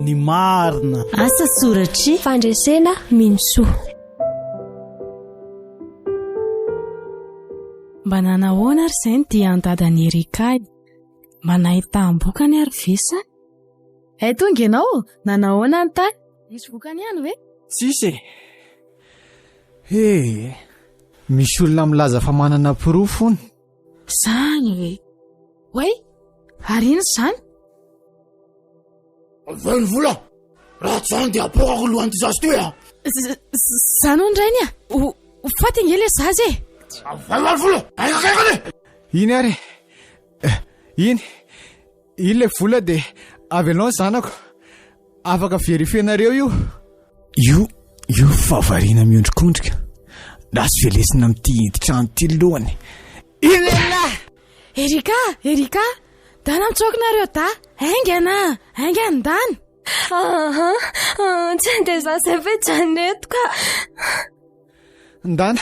Ny marina. Asa soratr'i. Fandresena Minosoa. Mba nanahoana ary izay ny dian'i dadan'i Erika e? Mba nahitam-bokany ary ve sa? Hay tonga ianao, nanahoana ny tany? Nisy vokany ihany ve? Tsisy e! He e! Misy olona milaza fa manana porofo hono. Izany ve? Oay! Ary inona izany? Aveo ny vola! Raha tsy izany dia apoakako ny lohan'ity zaza ity a! Izany hono rainy a! Ho faty ange ilay zaza e! Aveo ny vola! Aingakaingana e! Iny ary e! Iny! Iny ilay vola dia avelao ny zanako. Afaka verifienareo io. Io, io fa variana miondrikondrika. Lasa velesina amin'ity hiditra ity lohany. Iny lehilahy! Erika! Erika! Dana mitsoaka nareo da! Haingana! Haingana Dana! Aha, tsy dia za zay ve Jeannette ka. Ndana,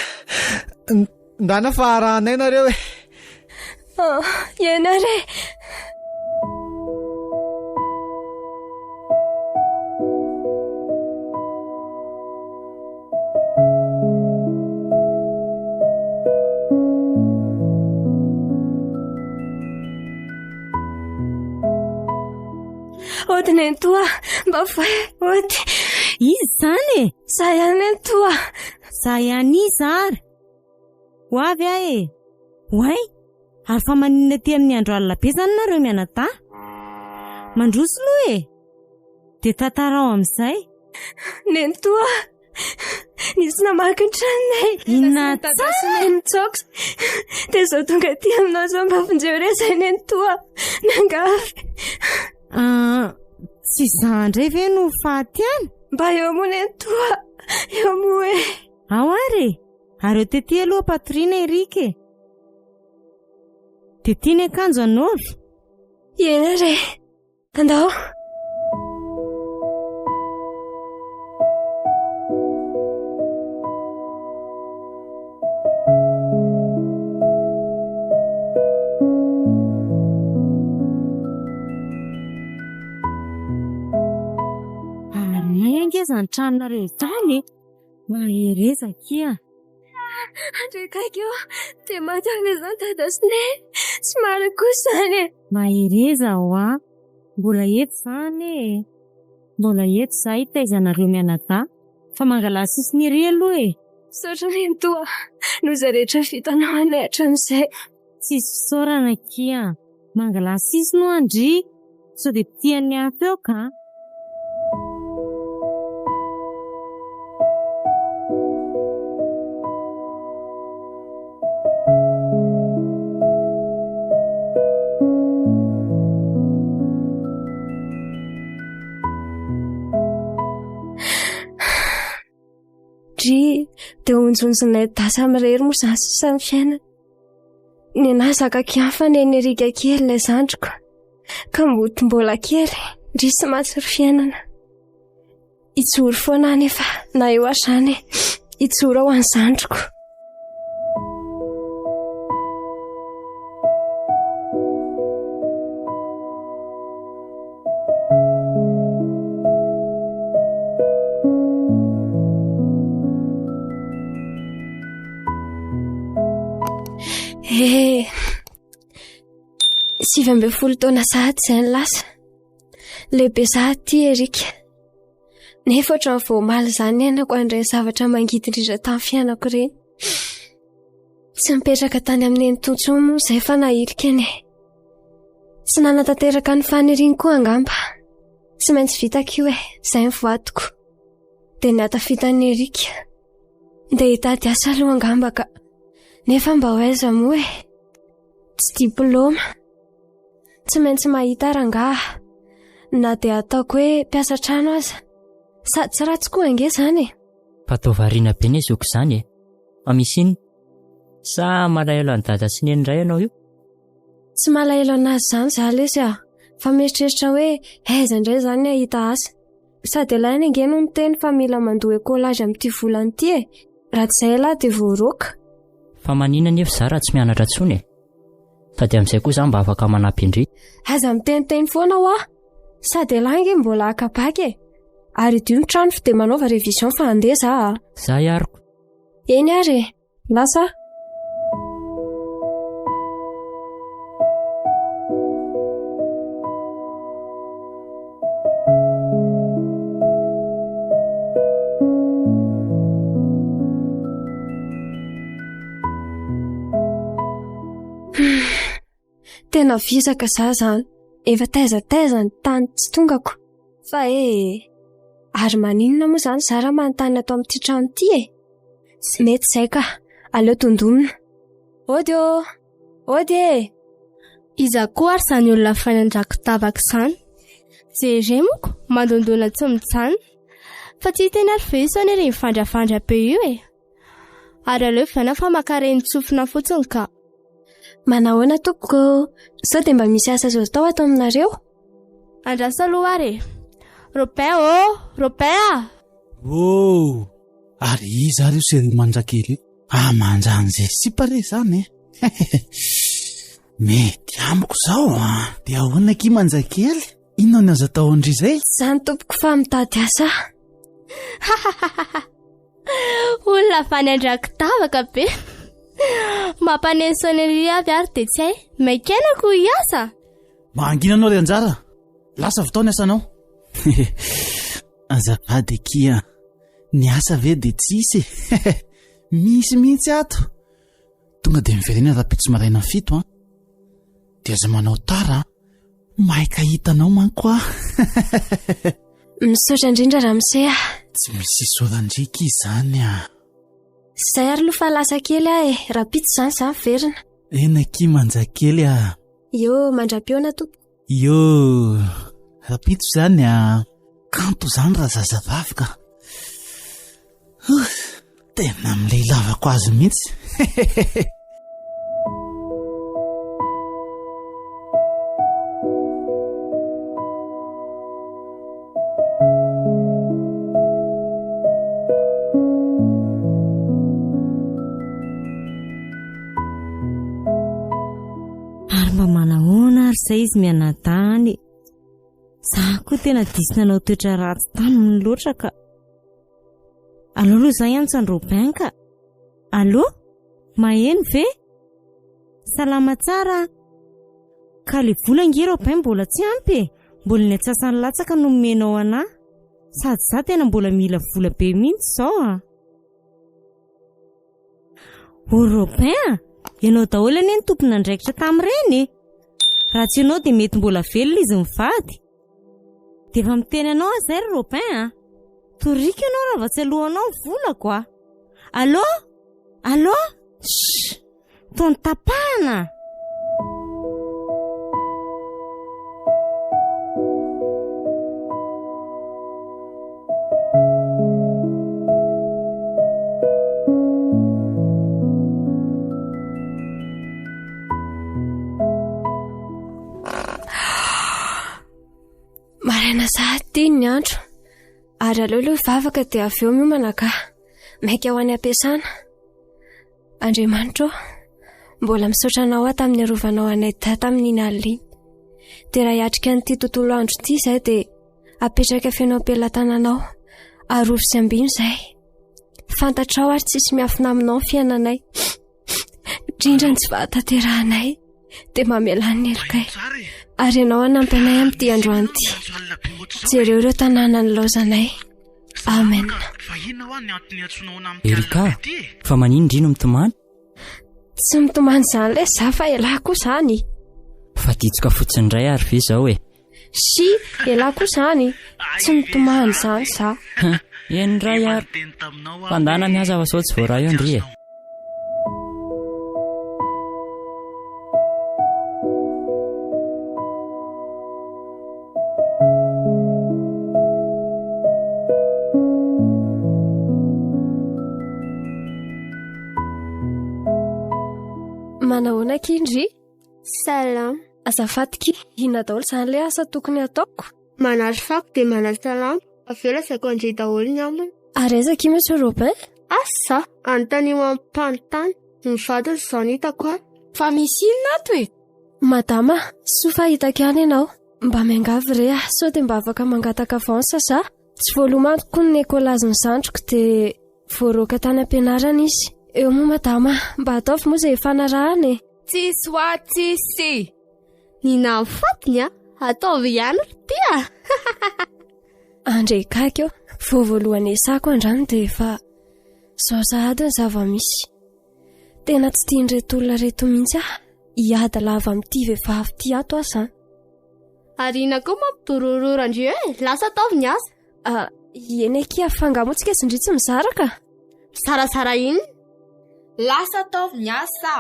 ndana fa arahanay nareo e. Oh, eny ary e. Ody nenitoa, mba voay, ody. Iza izany e? Za ihany nenitoa. Za ihany iza ary? Ho avy aho e. Oay, ary fa maninona aty amin'ny andro alina be izany nareo mianadahy? Mandroso aloha e. Dia tantarao amin'izay. Nenitoa, nisy namaky ny tranonay. Inona tsara? Nitsoaka. Dia izao tonga aty aminao izao mba vonjeo re izay nenitoa. Miangavy. Ah, tsy izaho indray ve no faty any? Mba eo moa nenitoa, eo moa e. Ao ary e! Ary eo tety aloha ampatoriana Eric e! Dia ty ny akanjo anaovy. Eny ary e! Andao. Ary ange izany tranonareo izany e! Mahereza akia. Andry akaiky eo, dia maty any izany dada sy neny. Tsy marina kosa izany e. Mahereza hoa. Mbola eto izany e. Mbola eto izaho hitaiza anareo mianadahy. Fa mangalà sisiny ery aloha e. Misaotra nenitoa noho izay rehetra vitanao anay hatramin'izay. Tsisy fisaorana akia. Mangalà sisiny hoa ndry. Sao dia tian'ny hafa eo ka. Dry, dia onjonjonay dahy samirery moa izany sisa ny fiainana. Nenahy zakako ihany fa neny Erika kely ilay zandriko. Ka mody mbola kely, ndrisy mantsy ry fiainana. Hijoro foana aho nefa na eo aza izany e, hijoro ho an'ny zandriko. Eh, 19 taona sahady izay ny lasa. Lehibe sahady ity Erika. Nefa ohatran'ny vao omaly izany niainako an'ireny zavatra mangidy indrindra tamin'ny fiainako ireny. Tsy nipetraka tany amin'ny nenitoa intsony moa izay fa nahilika eny e. Tsy nanatanteraka ny faniriany koa angamba. Tsy maintsy vitako io e, izay ny voadiko. Dia ny hatafitan'i Erika. Dia hitady asa aloha angamba ka. Nefa mba ho aiza moa e? Tsy diplaoma. Tsy maintsy mahita rangaha. Na dia ataoko hoe mpiasa trano aza. Sady tsy ratsy koa ange izany e. Fa toa variana be ne zoky izany e. Fa misy inona? Sa malahelo an'i dada sy neny indray ianao io? Tsy malahelo an'azy izany za lesy a! Fa mieritreritra hoe aiza indray izany ny hahita asa. Sady ialahy anie ange no niteny fa mila mandoa écolage amin'ity volana ity e. Raha tsy izay ialahy dia voaroaka. Fa maninona anefa izaho raha tsy mianatra intsony e? Sady amin'izay koa izaho mba afaka manampy an-dry. Aza miteniteny foana hoa! Sady ialahy ange mbola haka bac e! Ary idio ny trano fa dia manaova révision fa handeha za a! Zay ary ko. Eny ary e! Lasa aho. Tena vizaka za zany. Efa taiza taiza ny tany tsy tongako. Fa ee. Ary maninona moa zany za raha manontany ato amin'ity trano ity e? Tsy mety izay ka. Aleo tondomina. Ody ô! Ody e! Iza koa ary izany olona fainandrako-tavaka izany? Jereo moko, mandondona tsy mijanona. Fa tsy hiteny ary ve io sao anie ry mivandravandra be io e? Ary aleo vaina fa maka renin-tsofina fotsiny ka. Manahoana tompoko? Sao dia mba misy asa azo atao ato aminareo? Andraso aloha ary e. Robin ô! Robin a! Oh! Ary iza ary io serie manjakely io? Ah, manjanjy sipa re izany e. Mety amiko izao a. Dia ahoana akia manjakely? Inona ny azo atao an-dry izay? Izany tompoko fa mitady asa aho. Olona avy any Andrakitavaka be. Mampaneno sonnerie avy ary dia tsy hay. Maika aina ko hiasa. Mangina anao ry anjara. Lasa avy tao ny asanao. Azafady akia. Ny asa ve dia tsisy e. Misy mihitsy ato. Tonga dia miverena rahampitso maraina fito an. Dia aza manao tara an. Maika hitanao manko aho. Misaotra indrindra ramose a. Tsy misy isaoran-driaka izany a. Izay ary aloha fa lasa kely aho e. Rahampitso izany izaho miverina. Eny akia manjakely a. Eo, mandra-pihaona tompoko. Io, rahampitso izany a. Kanto izany raha zazavavy ka. Tena milehilavako azy mihitsy. Ary mba manahoana ary izay izy mianadahy e? Za koa tena diso nanao toetra ratsy taminy loatra ka. Allo aloha za hiantso an'i Robin ka. Allo? Maheno ve? Salama tsara Ka le vola ange Robin mbola tsy ampy e. Mbola ny antsasany latsaka no omenao anah. Sady za tena mbola mila vola be mihitsy izao a. O Robin a! Ianao daholo anie no tompon'andraikitra tamin'ireny e! Raha tsy ianao dia mety mbola velona izy mivady. Dia efa miteny anao aho izay ry Robin a! Toriko ianao raha vao tsy alohanao ny volako a! Allô? Allô? Chut! Toa notapahana! Maraina sahady ity ny andro. Ary aleo aloha hivavaka dia avy eo miomana ka. Maika ho any am-piasana. Andriamanitra ô, mbola misaotra anao aho tamin'ny niarovanao anay dahy tamin'iny alina iny. Dia raha hiatrika an'ity tontolo andro ity izahay dia apetraka feno am-pelatananao, arovy sy ambino izahay. Fantatrao ary tsisy miafina aminao ny fiainanay. Indrindra ny tsy fahatanterahanay dia mamelà ny helokay. Ary ianao hanampy anay amin'ity androany ity. Jereo ireo tanàna nilaozanay. Amen. Erika, fa manino ndry no mitomany? Tsy mitomany izany ilay za fa elah koa izany. Fa ditsoka fotsiny indray ary ve izao e? Sy elah koa izany, tsy mitomany izany za. Eny indray ary. Fandana miasa fa sao tsy voaray eo ndry e. Manahoana akia ndry? Salama. Azafady kia, inona daholo izany ilay asa tokony hataoko? Manary fako dia manasa lamba. Avy eo lazaiko an-dry daholo ny ambiny. Ary aiza akia Monsieur Robin? Asa! Anontanio amin'ny mpanontany. Ny vadiny izao no hitako ato. Fa misy inona ato e? Madama, soa fa hitako ihany ianao. Mba miangavy re aho, sao dia mba afaka mangataka avance za? Tsy voaloa manko ny écolage ny zandriko dia voaroaka tany am-pianarana izy. Eo moa madama, mba ataovy moa izay hifanarahana e! Tsisy hoa tsisy! Ny nahafatiny a! Ataovy ihany ry ty a! Andre gaga eo, vao voalohany esako andrano dia efa izao sahady ny zava-misy. Tena tsy tian'ireto olona ireto mihitsy aho. Hiady lava amin'ity vehivavy ity ato aho izany. Ary inona koa mampidorororo an-dry eo e? Lasa ataovy ny asa. Ah, eny akia, fa angaha moa tsika sy ndry tsy mizara ka? Mizarazara inona? Lasa ataovy ny asa.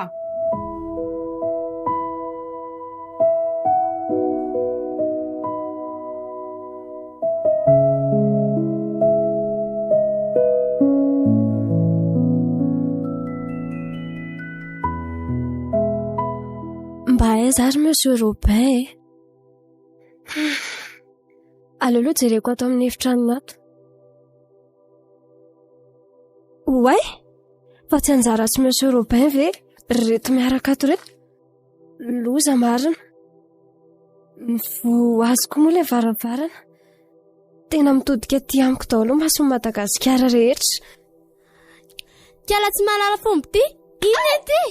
Mba aiza ary Monsieur Robin e? Aleo aloha jereko ato amin'ny efitranony ato. Oay! Fa tsy anjara sy Monsieur Robin ve reto miaraka ato reto? Loza marina. Mivoha azy koa moa ilay varavarana. Tena mitodika aty amiko daholo ny mason'i Madagasikara rehetra. Kiala tsy mahalala fomba ity. Inona ity?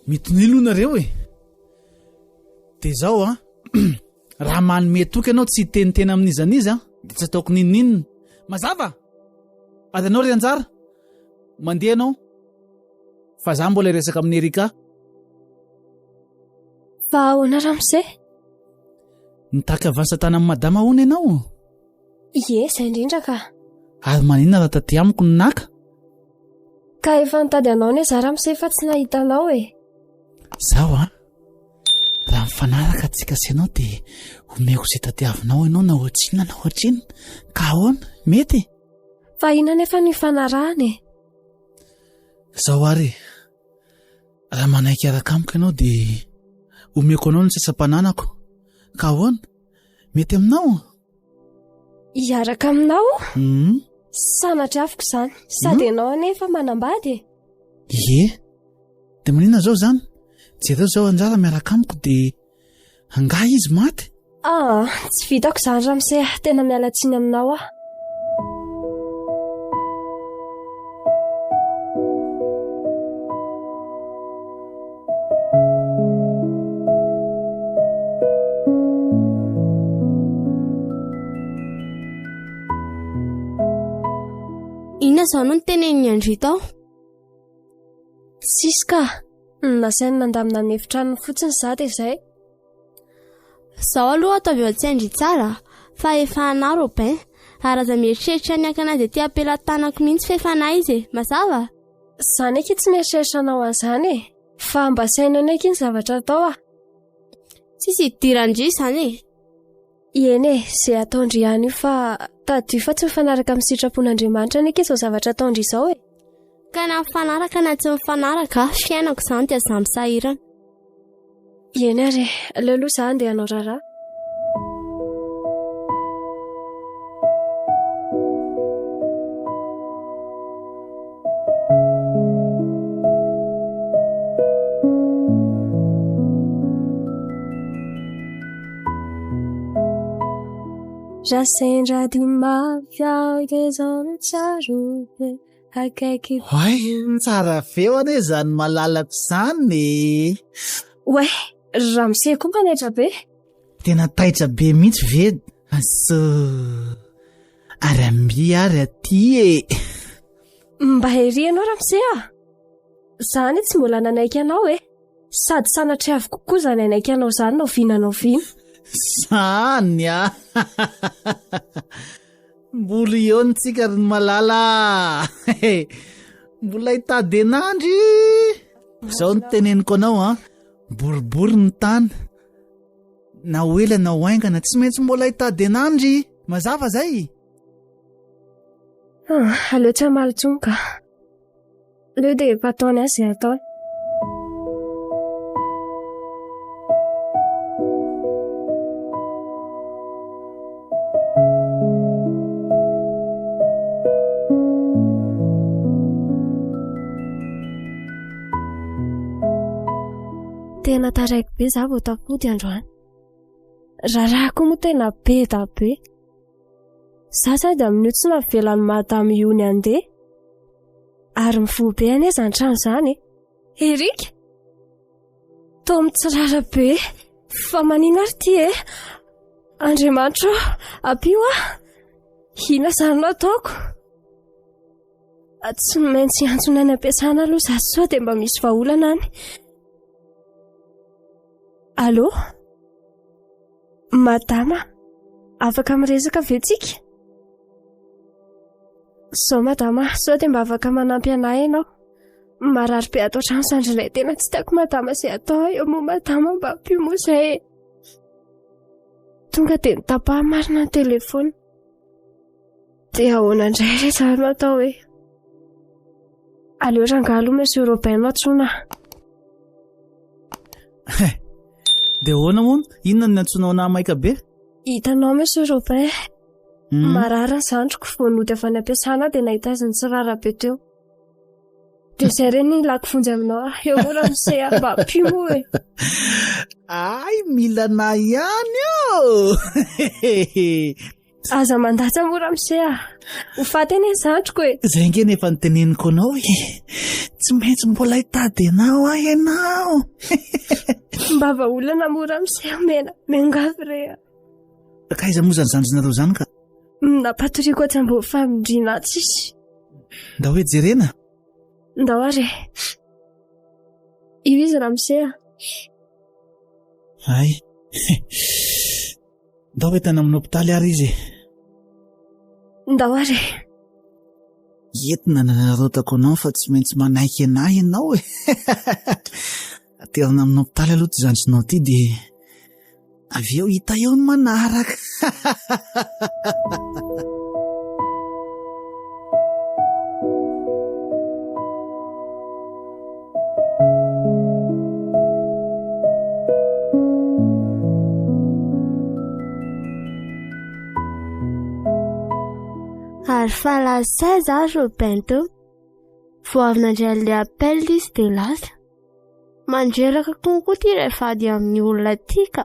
Mitonilo nareo e. Dia izao an. Raha manome toky ianao tsy hiteniteny amin'iza n'iza dia tsy ataoko n'inon'inona. Mazava? Ary ianao ry Anjara? Mandeha ianao. Fa za mbola hiresaka amin'i Erika. Fa ahoana ramose? Nitaky avance tany amin'i madama hono ianao? Ie, izay indrindra ka. Ary maninona raha taty amiko no naka? Ka efa nitady anao anie za ramose fa tsy nahita anao e. Zaho an, raha mifanaraka tsika sy ianao dia omeko izay tadiavinao ianao na ohatrinona na ohatrinona. Ka ahoana? Mety e? Fa inona anefa no ifanarahana e? Zao ary e, raha manaiky hiaraka amiko ianao dia omeko anao ny sasam-pananako. Ka ahoana? Mety aminao? Hiaraka aminao? Hmm. Sanatria afoko izany. Sady hmm? ianao anefa manambady e. Ie. Dia maninona izao izany? Jereo izao anjara miaraka amiko dia angaha izy maty? Ah, tsy vitako izany ramose, tena miala tsiny aminao aho. Inona izao no notenenin'i Andry tao? Tsisy ka. Nasainy nandamina ny efitranony fotsiny za dia izay. Izao aloha ataovy eo an-tsain-dry tsara fa efa anà Robin ary aza mieritreritra ny hakana azy aty am-pelatanako mihitsy fa efa anà izy e! Mazava? Zany akia tsy mieritreritra anao an'izany e! Fa mba saino anie akia ny zavatra atao a! Tsisy idiran-dry izany e! Eny e, izay ataon-dry ihany io fa tadidio fa tsy mifanaraka amin'ny sitrapon'Andriamanitra anie akia izao zavatra ataon-dry izao e! Ka na mifanaraka na tsy mifanaraka, fiainako izany dia za misahirana. Eny ary e, aleo aloha za andeha hanao raharaha. Raha sendra dia mafy aho dia izao no tsarovy akaiky. Oay, tsara feo anie izany malalako izany e! Oay, ramose koa manaitra be. Tena taitra be mihitsy ve? Aso. Ary amby ary aty e! Mba ery ianao ramose a! Za anie tsy mbola nanaiky anao e! Sady sanatriaviko koa izany hanaiky anao izany na oviana na oviana. Zany a! Mbola eo ny tsika ry malala a! Mbola hitady an'andry! Izao no teneniko anao an, boribory ny tany, na ho ela na ho haingana, tsy maintsy mbola hitady an'andry! Mazava izay? Ah, aleo tsy hamaly intsony ka. Aleo dia efa ataony azy izay ataony. Tena taraiky be za vao tafody androany. Raharaha koa moa tena be da be. Za sady amin'io tsy navelan'i madame Iony handeha. Ary mivoha be anie izany trano izany e. Eric! Toa mitsirara be. Fa manina ary ity e? Andriamanitra ô, ampio aho. Inona izany no ataoko? Tsy maintsy hiantsona any am-piasana aloha za sao dia mba misy vahaolana any. Allô? Madama, afaka miresaka ve tsika? Zao madama, sao dia mba afaka manampy anah ianao? Marary be ato an-trano zandrinay, tena tsy tiako madama izay atao eo moa madama mba ampio moa izay e. Tonga dia nitapaha marina ny telefona. Dia ahoana indray re izany no atao e? Aleo rangahy aloha Monsieur Robin no antsoina. Dia ahoana hono? Inona no niantsoanao anah maika be? Hitanao Monsieur Robin, hmm. marary ny zandriko vao nody avy any am-piasana aho dia nahita azy nitsirara be teo. Dia izay re ny ilako vonjy aminao. Eo moa ramose a, mba ampio moa e. Ay, mila anah ihany ô! Aza mandatsa moa ramose a. Ho faty anie ny zandriko e. Izay ange no efa noteneniko anao e. Tsy maintsy mbola hitady anao aho ianao. Mba vahaolana moa ramose a, mena, miangavy re a. Ka aiza moa izany zandrinareo izany ka? Nampatoriako atsy ambony famindriana atsy izy. Ndao hoe jerena. Ndao ary e. Io izy ramose a. Hay. Ndao entina amin'ny hopitaly ary izy e. Ndao ary e. Entina nanararaotako anao fa tsy maintsy manaiky anah ianao e. Aterina amin'ny hopitaly aloha ity zandrinao ity dia avy eo hita eo ny manaraka. Ary fa lasa aiza ary Robin teo? Vao avy nandray an'ilay appel izy dia lasa. Mandreraka konko ity ilay vady amin'ny olona ity ka.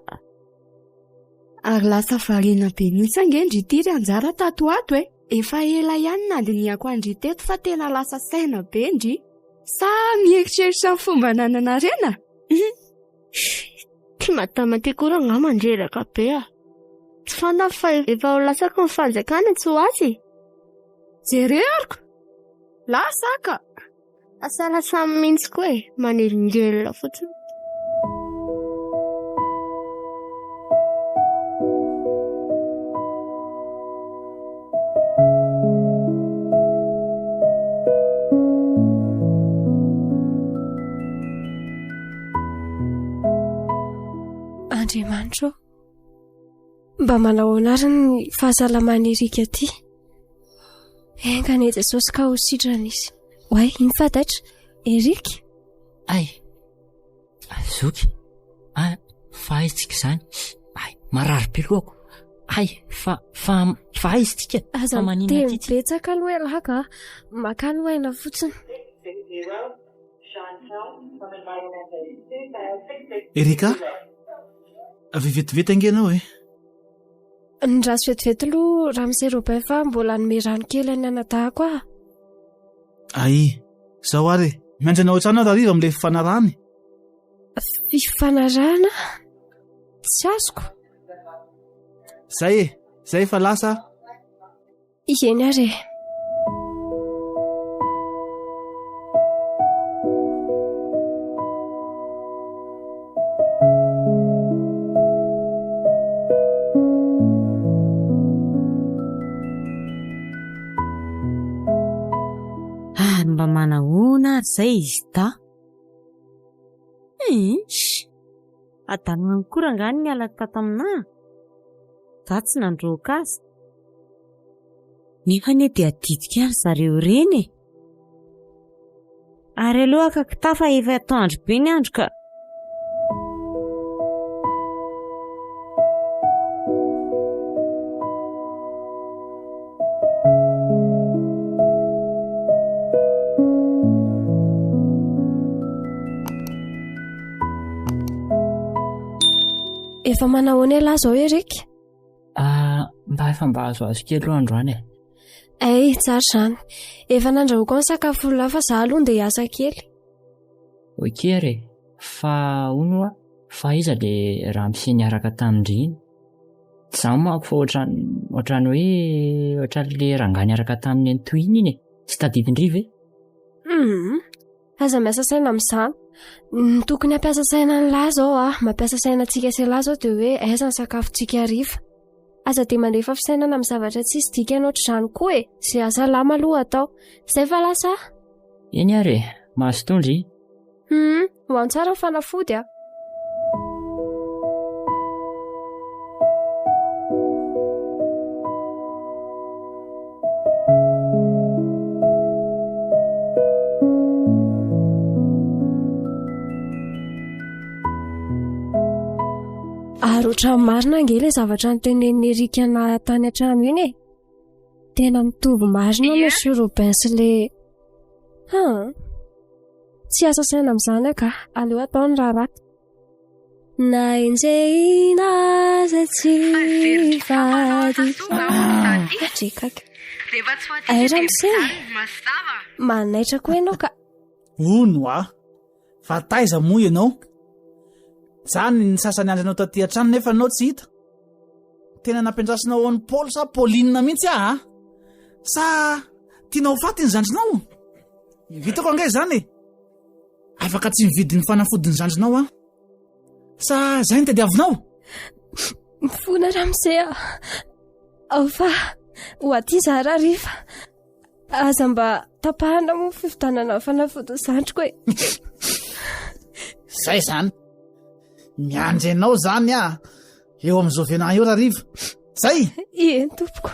Ary lasa variana be mihitsy ange ndry ity ry Anjara tato ho ato e! Efa ela ihany nandinihako an-dry teto fa tena lasa saina be ndry. Sa mieritreritra ny fomba nananarena? Tsy madama ty koa rangahy mandreraka be a! Tsy fantany fa efa ho latsaky ny fanjakana tsy ho azy e! Jereo ary ko! Lasa ka! Lasa mihitsy koa e, manelingelina fotsiny. Andriamanitra ô, mba manahoana ary ny fahasalaman'i Erika ity? Enga anie Jesosy ka ho sitrana izy. Oay, iny fa taitra. Eric? Ay, zoky, ah, fa aiza tsika izany? Ay, marary be lohako. Ay, fa, fa, fa aiza tsika? Aza Fa maninona miteny aty tsika? betsaka aloha ialahy ka. Maka aloha aina fotsiny. Erika, avy vetivety ange ianao e. Ndraso vetivety aloha Ramose Robin fa mbola hanome rano kely an'ny anadahako aho. Ay, zao ary e. Miandry anao hatrany aho rahariva amin'ilay fifanarahana e. Fifanarahana? Tsy azoko. Zay e, zay fa lasa aho. Eny ary e. Ary mba manahoana ary izay izy ta? Ish! Adalana koa rangahy ny niala tato aminà. Za tsy nandroaka azy. Nefa anie dia adidiko ihany zareo ireny e! Ary aleo haka kitapo fa efa atoandro be ny andro ka. Efa manahoana ialahy izao Eric? Ah, mba efa mba azoazo kely aloha androany e. Ay, tsara izany. Efa nandrahoako ny sakafo lahy fa za aloha ndeha hiasa kely. Ok ary e. Fa hono hoa, fa aiza le ramose niaraka tamin-dry iny? Tsy za manko fa ohatran'ny ohatran'ny hoe ohatran'le rangahy niaraka tamin'ny nenitoa iny iny e. Tsy tadidin-dry ve? Hum. Aza miasa saina amin'izany. Ny tokony hampiasa saina an'lah izao ah, mampiasa saina antsika sy elah izao dia hoe aiza ny sakafontsika hariva. Aza dia mandefa fisainana amin'ny zavatra tsisy dikany ohatr'izany koa e. Izay hasalama aloha atao. Izay fa lasa ah. Eny ary e, mazotoa ndry. Hum, ho any tsara ny fanafody ah. Ary ohatran'ny marina ange ilay zavatra notenenin'i Eric anah tany an-trano iny e. Tena mitovy marina Monsieur Robin sy le... Han. Tsy asa saina amin'izany aho ka. Aleo atao ny raharaha. Na enjehina aza tsy vady. Adrikaka. Ay ramose. Manaitra koa ianao ka. Hono a! Fa taiza moa ianao? Zany ny sasany andry anao taty an-trano nefa anao tsy hita. Tena nampiandrasinao an'i Paoly sa Pauline mihitsy aho a? Sa tianao ho faty ny zandrinao? Vitako angaha izany e? Afaka tsy mividy ny fanafodin'ny zandrinao aho. Sa izay no tadiavinao? Mifona ramose a. Ao fa ho aty za rahariva. Aza mba tapahana moa fividianana ny fanafodin'ny zandriko e. Zay izany. Miandry anao izany aho eo amin'ny Jovena eo rahariva. Zay? Eny tompoko.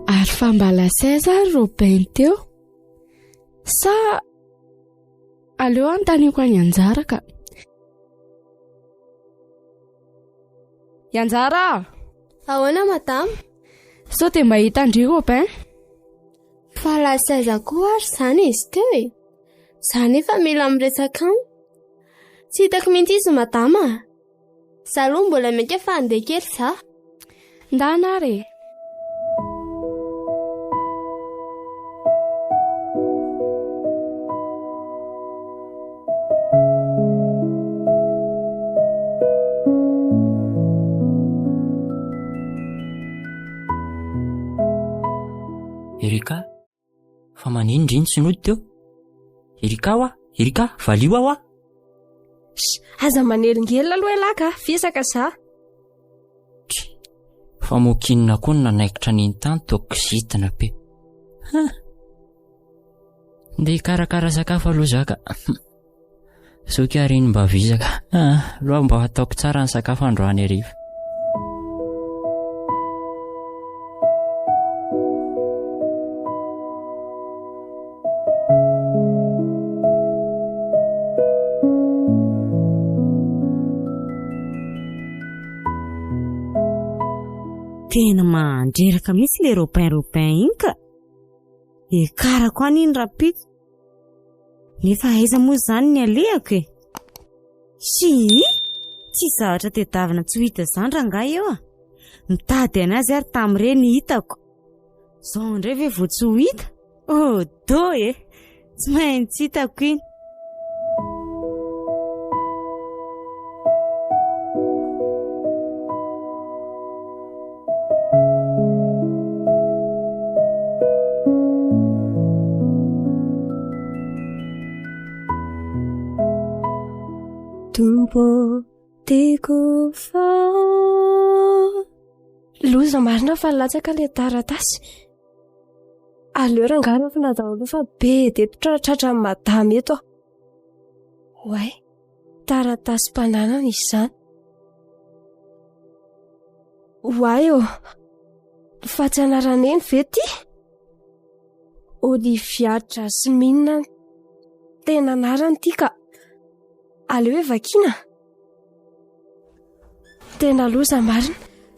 Ary fa mba lasa aiza ary Robin teo? Sa aleo anontaniako an'i Anjara ka. I Anjara a! Ahoana madama? Sao dia mba hitan-dry Robin? Fa lasa aiza koa ary izany izy teo e? Za nefa mila miresaka aminy. Tsy hitako mihitsy izy madama a! Za aloha mbola maika fa handeha kely za. Ndana ary e! Erika, fa manino ndry ny tsy nody teo? Erika hoa, Erika, valio aho hoa! Sh, aza manelingelina aloha ialahy ka, fisaka za. Tch, fa moa k'inona koa no nanaikitra an'iny tany toa kizitina be. Ha! Ndeha hikarakara sakafo aloha za ka. Zoky ary iny mba vizaka. Ah, aloha mba hataoko tsara ny sakafo androany hariva. Tena mandreraka mihitsy le Robin Robin iny ka. Ekarako any iny rahampitso. Nefa aiza moa izany ny alehako e? Sii! Tsisy zavatra tedavina tsy ho hita izany rangahy eo a! Mitady an'azy ary tamin'ireny hitako. Izao indray ve vao tsy ho hita? Odo e! Tsy maintsy hitako iny. Tompo tiako fa Loza marina fa latsaka ilay taratasy. Aleo rangahy rafina daholo fa be dia tratran'ny madama eto aho. Oay, taratasim-pananana izany. Oay ô, fa tsy anaraneny ve ty? Olivia Jasmine tena anarany ity ka. Aleo hoe vakiana. Tena loza marina.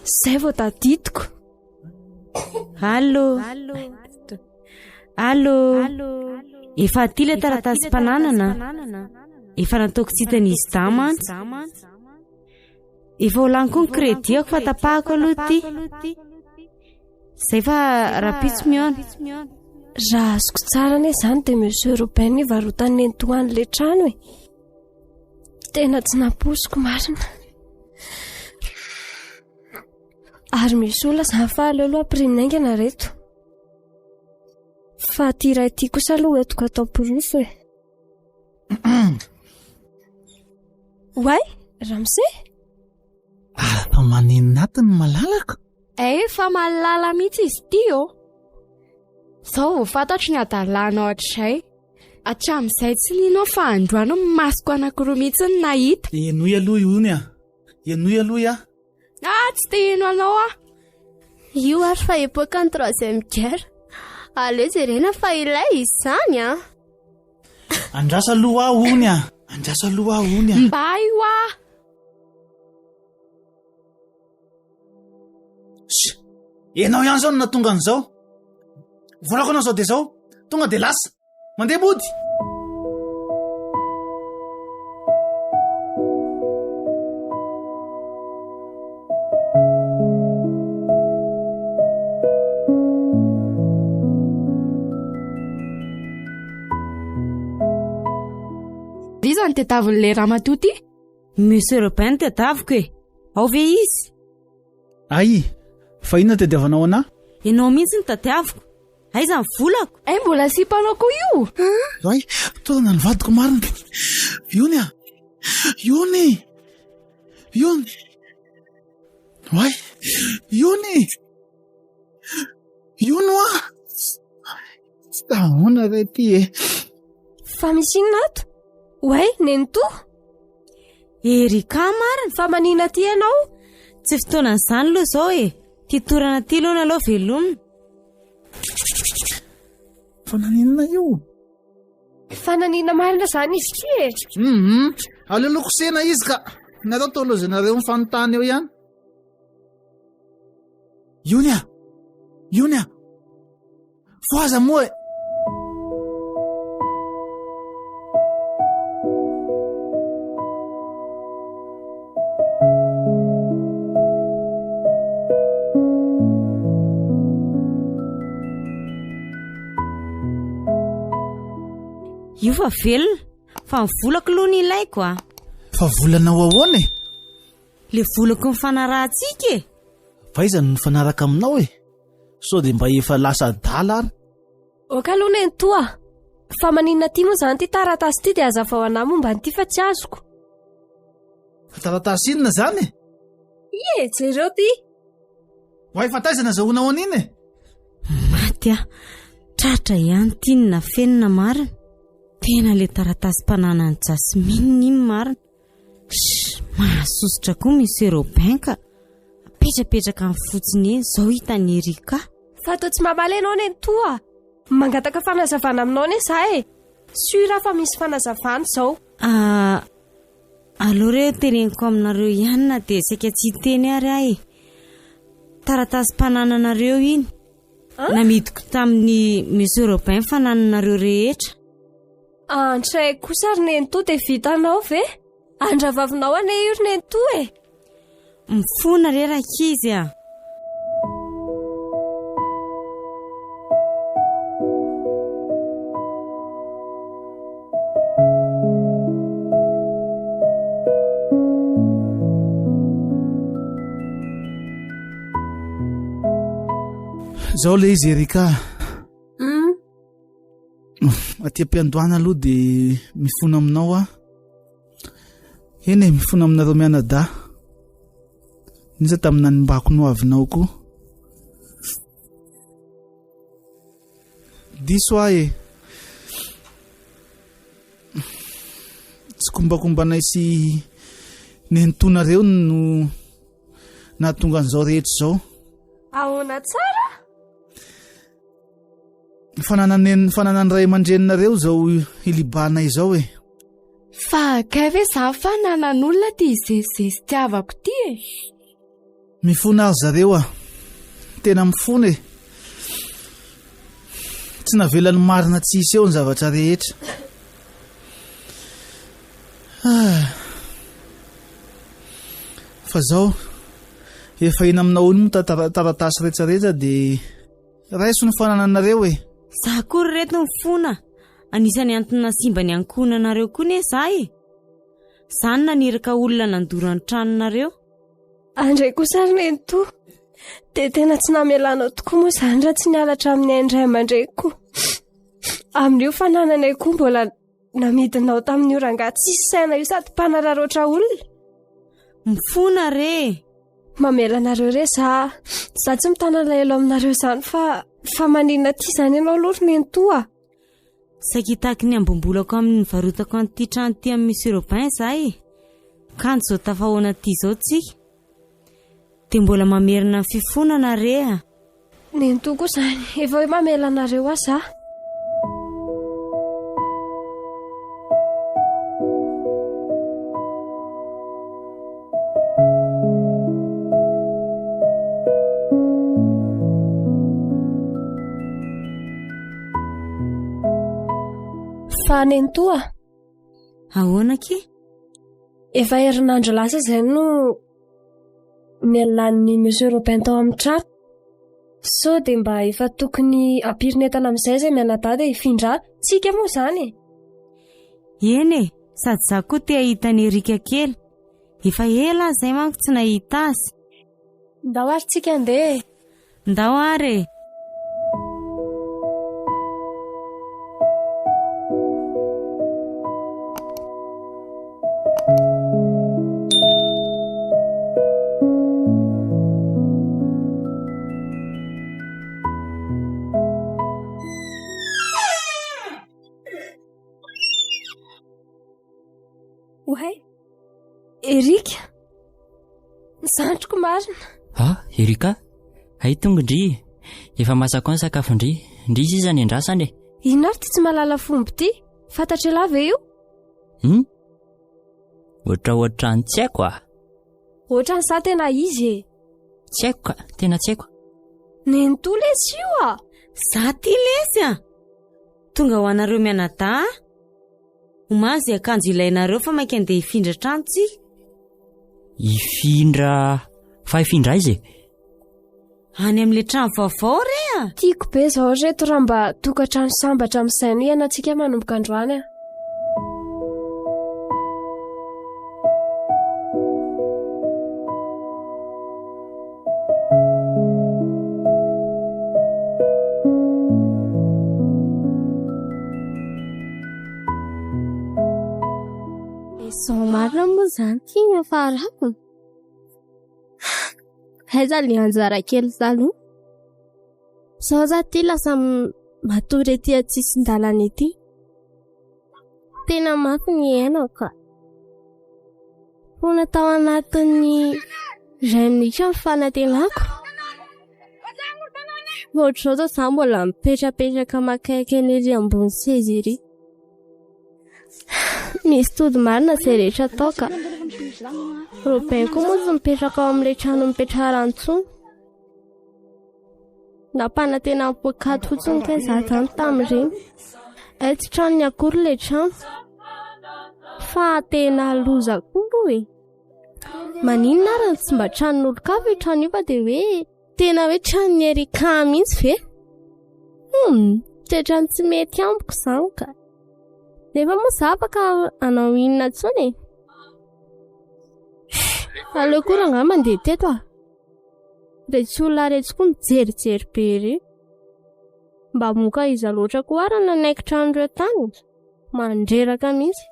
Izay vao tadidiko. Allo. Allo. Efa aty ilay taratasim-pananana. Efa nataoko tsy hitan'izy dahy mantsy. Efa ho lany koa ny crédit-ako fa tapahako aloha ity. Izay fa rahampitso mihaona. Raha azoko tsara anie izany dia Monsieur Robin nivarotan'i Nenitoa an'ilay trano e. Tena tsy nampoiziko marina. Ary misy olona izany fa aleo aloha ampirimina haingana reto. Fa ity iray ity kosa aloha entiko atao porofo e. Oay, ramose? Ary fa maninona ato ny malalako? Efa malala mihitsy izy ity ô. Izao vao fantatro ny hadalanao hatrizay. Hatramin'izay tsy nino aho fa androany ny masoko anankiroa mihitsy no nahita. Henoy aloha i Ony a. Henoy aloha i aho. Ah, tsy te heno anao aho. Io ary fa époque ny troisième guerre. Aleo jerena fa ilay izany an. Andraso aloha aho ony a. Andraso aloha aho ony a. Mba io aho. Sh! Ianao ihany izao no nahatonga an'izao. Volako anao izao dia izao. Tonga dia lasa. Mandeha mody. Iza no tadiavin'ilay ramatoa ity? Monsieur Robin no tadiaviko e. Ao ve izy? Ay, fa inona tadiavanao anà? Ianao mihitsy no tadiaviko. Aiza ny volako? Ay, mbola sipanao koa io? Ay, torana ny vadiko marina. Iony a! Iony! Iony! Oay! Iony! Iony oa! Tsy ahoana re ty e? Fa misy inona ato? Oay, nenitoa! Erika marina! Fa manina aty ianao? Tsy fotoanan'izany aloha izao e! Ty torana ty aloha aloha velomina. Fa naninona io? Fa naninona marina izany izy ity e? Hum, aleo aloha kosehina izy ka. Nareo toa lozanareo mifanontany eo ihany. Iony a! Iony a! Fohaza moa e! Io fa velona, fa ny volako aloha no ilaiko a. Fa volanao ahoana e? Le volako nifanarahantsika e. Fa iza no nifanaraka aminao e? Sao dia mba efa lasa adala ary? Ok aloha nenitoa a! Fa maninona aty moa izany ity taratasy ity dia hazavao anah momba an'ity fa tsy azoko. Fa taratasy inona izany e? Ie, jereo ity. Oay fa taiza nazahoanao an'iny e? Maty aho. Tratra ihany ity ny nafenina marina. Tena le taratasim-pananan'i Jasmine iny marina. Shh, mahasosotra koa Monsieur Robin ka. Apetrapetraka any fotsiny eny, izao hitan'i Erika. Fa toa tsy mamaly ianao nenitoa a! Mangataka fanazavana aminao anie za e! Sûr aho fa misy fanazavana izao. Ah, aleo re teneniko aminareo ihany na dia saika tsy hiteny ary aho e. Taratasim-panananareo iny. Namidiko tamin'i Monsieur Robin fanananareo rehetra. Antray kosa ry nenitoa dia vitanao ve? Andravavinao anie io ry nenitoa e! Mifona re rankizy a! Zao le izy Erika. Hmm? Aty am-piandohana aloha dia mifona aminao aho. Eny e, mifona aminareo mianadahy. Nisa tamin'ny nanimbako no avinao koa. Diso aho e. Tsikombakombanay sy nenitoanareo no nahatonga an'izao rehetra izao. Ahoana tsara? Fananan'ny fananan'ny ray aman-dreninareo izao ilibana izao e. Fa kay ve izany fa nanan'olona ity zezizezitiavako ity e? Mifona ry zareo a! Tena mifona e! Tsy navelan'ny marina tsy hiseho ny zavatra rehetra. Ah. Fa zao, efa eny aminao iny moa taratasy rehetrarehetra dia raiso ny fanananareo e! Za koa ry reto mifona, anisan'ny antony nahasimba ny ankohonanareo koa ne za e! Za no naniraka olona nandoro ny tranonareo. Andray kosa ry nenitoa, dia tena tsy namelanao tokoa moa izany raha tsy niala hatramin'ny ain'ny ray aman-dreniko. Amin'io fanananay koa mbola namidinao tamin'io rangahy tsisy saina io sady mpanararaotra olona. Mifona re e! Mamela anareo re za. Za tsy mitana alahelo aminareo izany fa fa maninona aty izany ianao aloha ry nenitoa a! Saika hitaky ny ambim-bolako amin'ny nivarotako an'ity trano ity amin'i Monsieur Robin izaho e! Kanjo izao tafahoana aty izao tsika. Dia mbola mamerina ny fifonana re a! Nenitoa koa izany, efa hoe mamela anareo aho za. Fa nenitoa a! Ahoana akia? Efa herinandro lasa izay no nialan'ny Monsieur Robin tao amin'ny trano. Sao dia mba efa tokony hampirin'entana amin'izay izay mianadahy dia hifindra tsika moa izany e? Eny e, sady izaho koa te hahita an'i Erika kely. Efa ela aho izay manko tsy nahita azy. Ndao ary tsika andeha e! Ndao ary e! Oay! Erika! Ny zandriko marina! Ah, Erika! Hay tonga ndry! Efa masaka ao ny sakafon-dry. Ndry sisa ny andrasana e! Inona ary ity tsy mahalala fomba ity? Fantatr'ialahy ve io? Hum? Ohatraohatran'ny tsy haiko ah! Ohatrany sa tena izy e? Tsy haiko ka, tena tsy haiko. Nenitoa lesy io ah! Za ty lesy ah! Tonga ho anareo mianadahy ah! Omaly izay akanjo ilainareo fa mainka andeha hifindra trano tsika. Hifindra fa hifindra aiza e? Any amin'ilay trano vaovao re a! Tiako be izao ry reto raha mba tokantrano sambatra amin'izay no iainantsika manomboka androany a! Izao marina moa izany ity ny hafarako. Aiza ilay anjara kely taloha? Izao za ity lasa matory ety an-tsisin-dalana ety. Tena mafy ny iainako ka. Fona tao anatin'ny iray minitra ny fanantenako. Ohatr'izao zao za mbola mipetrapetraka makaika eny ery ambony seza ery. Misy tody marina izay rehetra atao ka. Robin koa moa tsy mipetraka ao amin'ilay trano nipetrahana intsony. Nampanantena ny poakaty fotsiny kay za zany tamin'ireny. Hay tsy tranony akory ilay trano. Fa tena loza koa aloha e. Maninona ary no tsy mba tranon'olon-kafa io trano io fa dia hoe tena hoe tranon'i Erika mihitsy ve? Hum, toetrany tsy mety amiko izany ka. Nefa moa za afaka hanao inona intsony e? Aleo koa rangahy mandeha teto ah. Retsy olona retsy koa mijerijery be ery. Mba moka iza loatra koa ary nanaikitra an'ireo tany? Mandreraka mihitsy.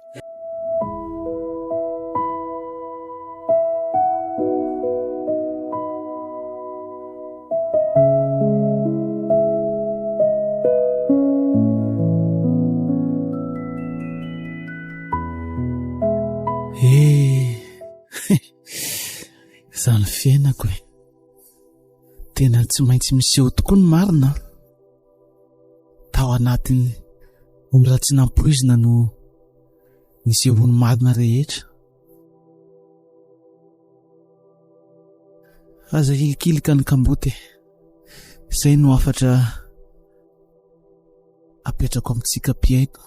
Eh! Izany fiainako e. Tena tsy maintsy miseho tokoa ny marina. Tao anatin'ny ora tsy nampoizina no. Nisehoan'ny marina rehetra. Aza hilikilika ny kamboty e. Izay no hafatra apetrako amintsika mpihaino.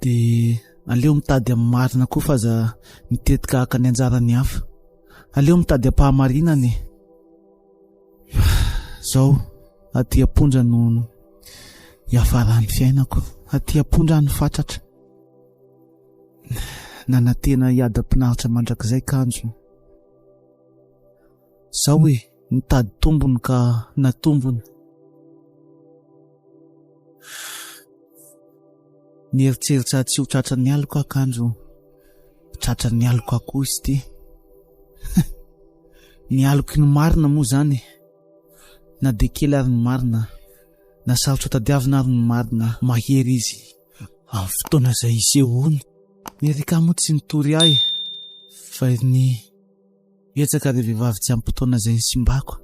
Dia aleo mitady amin'ny marina koa fa aza mitetika haka ny anjaran'ny hafa. Aleo mitady am-pahamarinana e. Zao, aty am-ponja no hiafaran'ny fiainako. Aty am-ponja aho no fatratra. Nanantena hiadam-pinaritra mandrakizay kanjo. Zao e, nitady tombony ka natombony. Nieritreritra tsy ho tratran'ny aloka aho kanjo tratran'ny aloka koa izy ity. Ny aloky ny marina moa izany e. Na dia kely ary ny marina, na sarotra tadiavina ary ny marina, mahery izy amin'ny fotoana izay isehoany. Ny Erika moa tsy nitory ahy fa ny Betsaka ireo vehivavy tsy ampy taona izay nisimbako.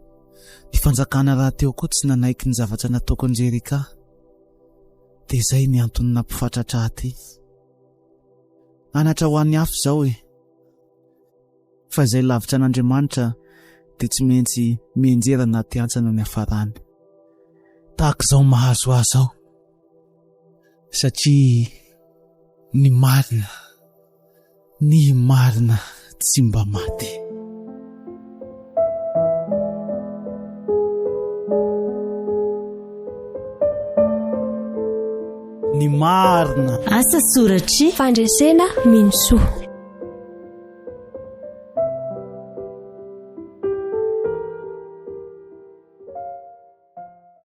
Ny fanjakana rahateo koa tsy nanaiky ny zavatra nataoko an-dry Erika. Dia izay ny antony nampifatratra ahy aty. Anatra ho an'ny hafa izao e! Fa izay lavitra an'Andriamanitra dia tsy maintsy mianjera anaty hantsana ny hafarany. Tahaka izao mahazo ahy izao. Satria ny marina. Ny marina tsy mba maty. Ny marina. Asa soratr'i. Fandresena Minosoa.